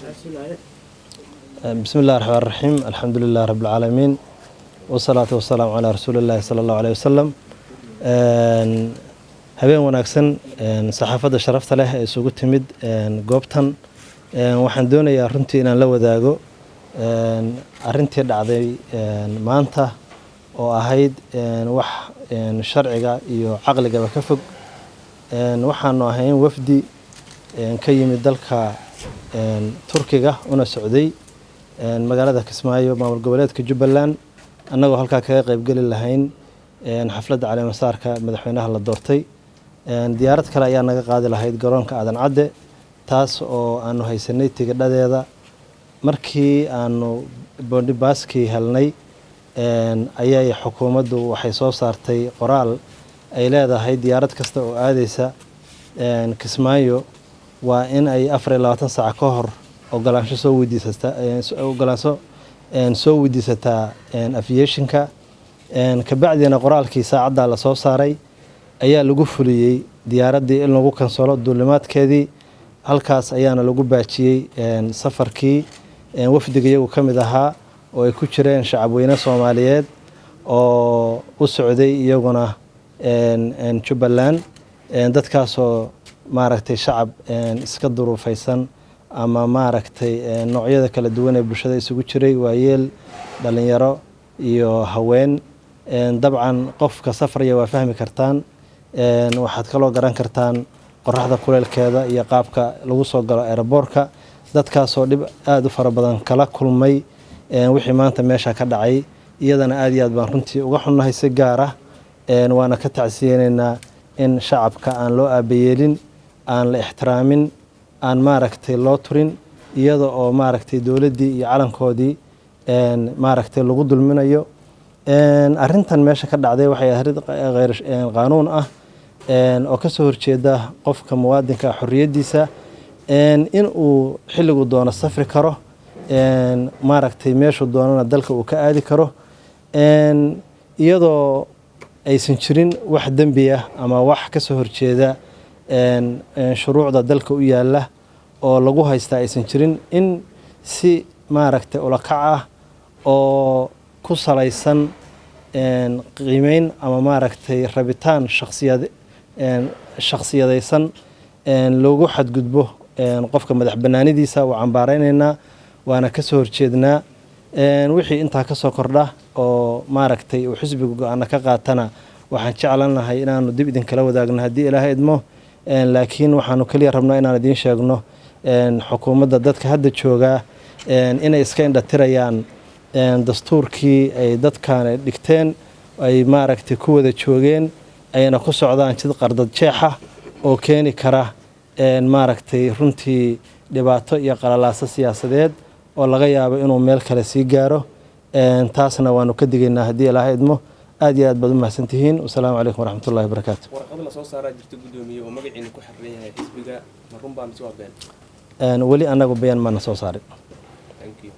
بسم الله الرحمن الرحيم، الحمد لله رب العالمين، والصلاة والسلام على رسول الله صلى الله عليه وسلم. Habeen wanaagsan, saxaafadda sharafta leh ee isugu timid goobtan. Waxaan doonayaa runtii inaan la wadaago arrintii dhacday maanta oo ahayd wax sharciga iyo caqligaba ka fog. Waxaanu ahayn wafdi ka yimid dalka Turkiga una socday magaalada Kismaayo, maamul goboleedka Jubbaland, annagoo halkaa kaga qaybgeli lahayn xafladda caleemasaarka madaxweynaha la doortay. Diyaarad kale ayaa naga qaadi lahayd garoonka Aadan Cadde, taas oo aanu haysanay tigidhadeeda. Markii aanu boarding passkii helnay ayay xukuumaddu waxay soo saartay qoraal ay leedahay diyaarad kasta oo aadeysa Kismaayo waa in ay 24 saac ka hor ogolaansho soo weydiisataa, ogolaansho soo weydiisataa aviationka. Kabacdina qoraalkii saacaddaa la soo saaray ayaa lagu fuliyey diyaaraddii in lagu kansalo duulimaadkeedii. Halkaas ayaana lagu baajiyey safarkii wafdiga iyagu ka mid ahaa oo ay ku jireen shacabweyne Soomaaliyeed oo u socday iyaguna Jubbaland. Dadkaasoo maaragtay shacab iska duruufaysan ama maaragtay noocyada kala duwan ee bulshada isugu jiray, waayeel, dhalinyaro iyo haween. Dabcan qofka safraya waa fahmi kartaan, waxaad kaloo garan kartaan qoraxda kuleelkeeda iyo qaabka lagu soo galo airportka. Dadkaasoo dhib aada u fara badan kala kulmay wixii maanta meesha ka dhacay, iyadana aada iyo aad baan runtii uga xunnahay si gaar ah, waana ka tacsiyeyneynaa in shacabka aan loo aabayeelin, aan la ixtiraamin, aan maaragtay loo turin, iyada oo maaragtay dowladdii iyo calankoodii maaragtay lagu dulminayo. Arrintan meesha ka dhacday waxay arrin kheyr qaanuun ah oo kasoo horjeeda qofka muwaadinka xorriyaddiisa in uu xilligu doono safri karo, maaragtay meeshuu doonana dalka uu ka aadi karo, iyadoo aysan jirin wax dembi ah ama wax kasoo horjeeda shuruucda dalka u yaala oo lagu haystaa aysan jirin, in si maaragtay ulakac ah oo ku salaysan qiimeyn ama maaragtay rabitaan shaksiyad shakhsiyadaysan loogu xadgudbo qofka madax banaanidiisa. Waa cambaareyneynaa, waana kasoo horjeednaa. Wixii intaa kasoo kordha oo maaragtay uu xisbigu go-aano ka qaatana, waxaan jeclan lahay inaanu dib idinkala wadaagno haddii Ilaahay idmo. Laakiin waxaanu keliya rabnaa inaan idiin sheegno xukuumadda dadka hadda joogaa inay iska indhatirayaan dastuurkii ay dadkan dhigteen, ay maaragtay ku wada joogeen, ayna ku socdaan jid qardad jeexa oo keeni kara maaragtay runtii dhibaato iyo qalalaaso siyaasadeed oo laga yaabo inuu meel kale sii gaaro. Taasna waanu ka digaynaa haddii Ilaahay idmo. Aad iyo aad baad u mahadsantihiin. Wasalaamu calaykum waraxmatullahi wabarakaatu. Warqad la soo saaraa jirta, guddoomiye, oo magaciina ku xariran yahay xisbiga. Ma runbaa mise waa been? Weli annagu bayaan maana soo saarin. Thank you.